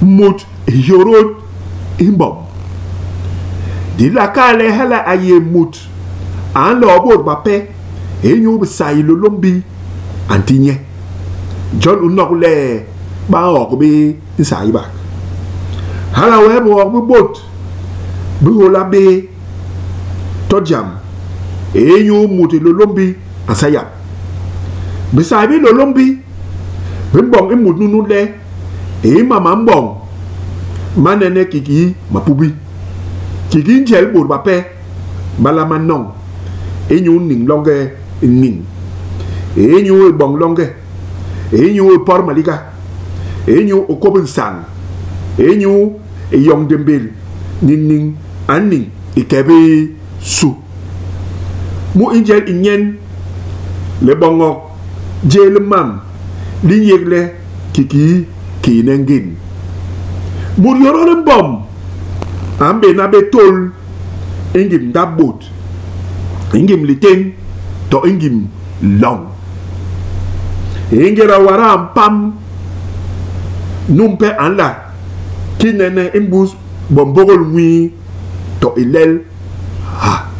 Mut hiôrôt hi mbom. Di nla kal le hala a yé mut a nloo bôt bape inyu bisai Hilôlômbi a nti nye. Jon u nok le ba nhok bé nsaibak. Hala wee bihok bi bôt bi hôla bé to jam inyu mut Hilôlômbi a nsayap. Bisai bi Hilôlômbi bi mboñ i mut nunu le i mam a mboñ ma nene kiki mapubi, kiki njel bôt bape ba lama noñ inyu niñ loñge niñ, inyu i boñ loñge, inyu i pot maliga, inyu i kôp nsañ, inyu i yoñ ndémbél ni niñ a niñ i ke bisu. Mu i njel i nyen liboñok jé li mam li nyégle kiki kiine ngim. Mut yônôs li mbom a mbéna bé tôl i ngim ndap bôt, i ngim litén, to i ngim loñ. I ngéda wada a mpam, numpe a nla ki nene i mbus bo mbôgôl nwii to i lel ha.